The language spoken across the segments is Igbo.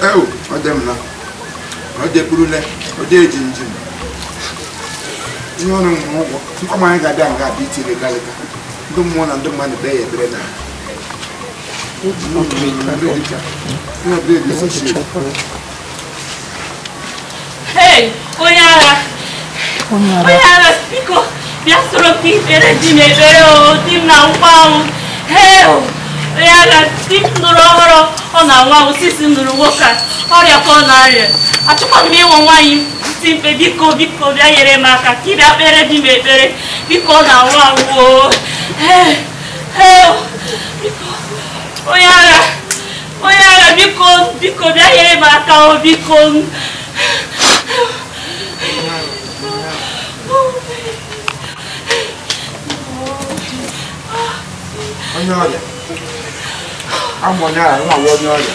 Ewu, ọ dị m na ọ dị ekpurule, ọ dị eji njem. Ihe ọrụ ụgwọ nkwa anyị ga-abịa nga abịa itiri galịka ndị mmụọ na ndị mmadụ kpee ya ekpere na Hey, onye agha! Onye agha, biko, bịa soro m ikpere di m ekpere o, di m na-anwụkwa anwụ. Hey, onye agha, di m nụrụ ọhụrụ, ọ na-anwụ anwụ, sisi m nụrụ nwoke a, ọrịa ka ọ na-arịa. Achọkwa m ịnwụ nwaanyị ntị mkpe, biko, biko, bịa nyere m aka ka ị bịa kpere di m ekpere, biko, ọ na-anwụ anwụ o. Hey, hey, biko, onye agha, biko, biko, bịa nyere m aka o, biko. Onye ọrịa amụ onye ọrịa nwa onye ọrịa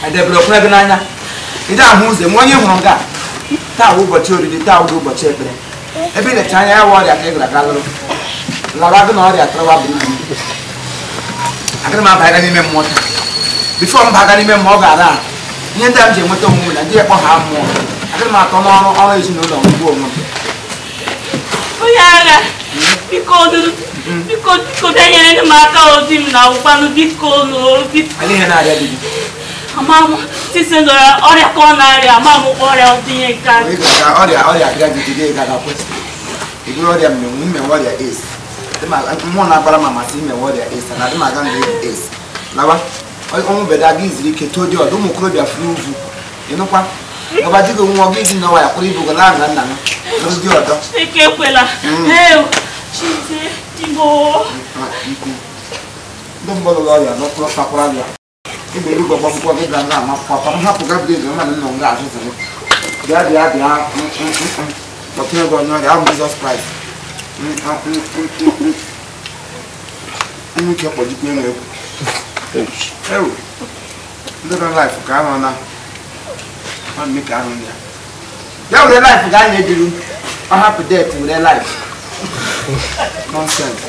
edebere okwu ebe n'anya ị ahụ ụzọ ma onye hụrụ nga taa wụ ụbọchị oriri taa wụ ụbọchị ekpere ebe ị lecha anya ya wụ ọrịa ka ị gara aga lụrụ lawa gị na ọrịa tọrọwa buru ibu agaghị m abaga n'ime mmụọ taa bifo m baga n'ime mmụọ ọ ga-ara ahụ ihe ndị a m ji enweta onwe m na ndị ekpọ ha mmụọ agaghị m atọ n'ọrụ ọrụ ezinụlọ m gbuo onwe m. Onye agha, biko, biko, biko, bịa nyere m aka o, di m na-awụkwanụ, biko, biko. Ihe na-arịa di gị? Ama m, sisi nọrọ ọrịa ka ọ na-arịa, ama m ọrịa ọdịnye nke a. Ọrịa ọrịa abịa gị jide ga ga-akwụsị. Ị bụrụ ọrịa mmenwu mmenwu ọrịa AIDS. Mmụọ na-agbara m amasị imenwu ọrịa AIDS na adị m aga nga AIDS. Lawa, ọnwụ beda gị ziri ike too dị ọdụ ụmụ okorobịa furu ugwu. Ịnụkwa? Ọba di gị nwa gị ji n'ọwa ya kwụrụ ibu gị laa nga nna m. Lụrụ di ọdọ. Eke ekwela. Ee, Chize, Igbo. Ndị mbọ lụrụ ọrịa n'ọkpụrụ fakwara ya. Igbe erugbo agbamkwọ gị ga na ama papa m hapụ Gabriel mmadụ nọ nga azụzụ. Bịa bịa bịa kpọtụrụ gị onye ọrịa ahụ Jizọs Kraịst. Nwoke kpọjikwa enwe egwu. Ewu, ndị nọ laịfụ ka ahụ na nwanne ka ahụ ya. Ya were laịfụ ga anya ebiru ọ hapụ det were laịfụ. Nonsense.